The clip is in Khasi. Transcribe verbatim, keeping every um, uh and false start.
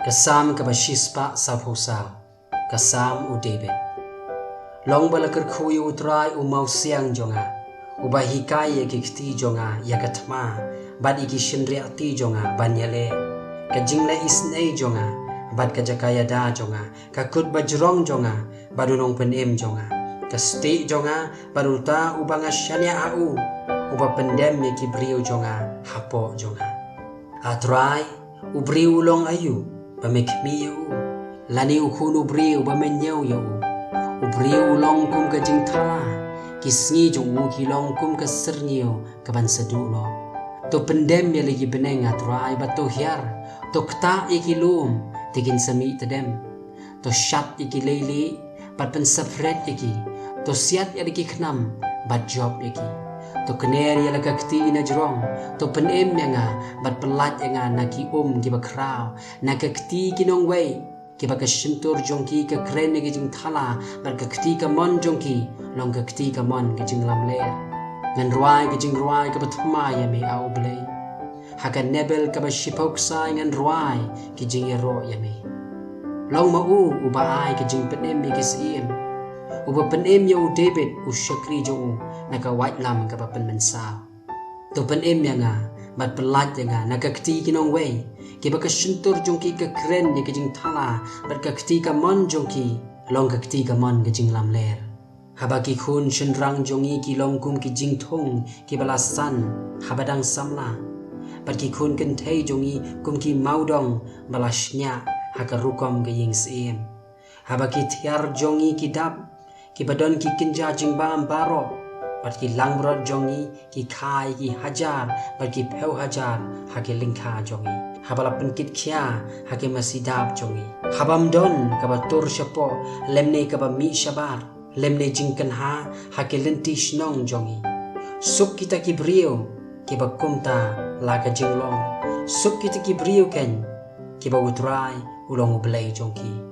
Ka Salm kaba shispah sawphew saw. Ka Salm u David. Long ba la kyrkhu ïa U Trai u mawsiang jong nga, uba hikai ïa ki kti jong nga ïa ka thma, bad ïa ki shynriahti jong nga ban ïaleh. Ka jingleh isynei jong nga, bad ka jaka ïada jong nga, ka kut bajrong jong nga, bad u nongpynim jong nga, ka stieh jong nga, bad uta uba nga shaniah ha u, uba pyndem ïa ki briew jong nga hapoh jong nga. A Trai, u briew u long aïu ba me khmih ïa u, lane u khun u briew ba me ñiew ïa u? U briew u long kum ka jingthala, ki sngi jong u ki long kum ka syrngiew kaban sa duh noh. To pyndem ïa la ki bneng, A Trai, bad to hiar, to ktah ïa ki lum, te kin sa mih tdem. To shat ïa ki leilieh, bad pynsaphriang ïa ki. To siat ïa la ki khnam, bad jop ïa ki. To kner ïa la ka kti na jrong, to pynim ïa nga, bad pyllait ïa nga na ki um kiba khraw, na ka kti ki nongwei, kiba ka shyntur jong ki ka kren ïa ka jingthala, bad ka kti kamon jong ki long ka kti kamon ka jinglamler. Ngan rwai ka jingrwai kaba thma ïa me, A U Blei. Ha ka Nebel kaba shiphew ksai ngan rwai ki jingïaroh ïa me. Long ma u uba ai ka jingpynim ïa ki syiem, uba pynim ïa u David u shakri jong u na ka waitlam kaba pynmynsaw. To pynim ïa nga, bad pyllait ïa nga na ka kti ki nongwei, kiba ka shyntur jong ki ka kren ïa ka jingthala, bad ka kti kamon jong ki long ka kti kamon ka jinglamler. Haba ki khun shynrang jong ngi ki long kum ki jingthung kiba la san haba dang samla, bad ki khun kynthei jong ngi kum ki mawdong ba la shñiah ha ka rukom ka ïing syiem. Haba ki thiar jong ngi ki dap, kiba don ki kynja jingbam baroh, bad ki langbrot jong ngi ki kha ïa ki hajar bad ki phew hajar ha ki lyngkha jong ngi, haba la pynkit khia ha ki masi dap jong ngi. Habym don kaba tur shapoh, lymne kaba mih shabar, lymne jingkynha ha ki lynti shnong jong ngi. Suk kita ki briew kiba kumta la ka jinglong. Suk kita ki briew keiñ kiba U Trai u long U Blei jong ki.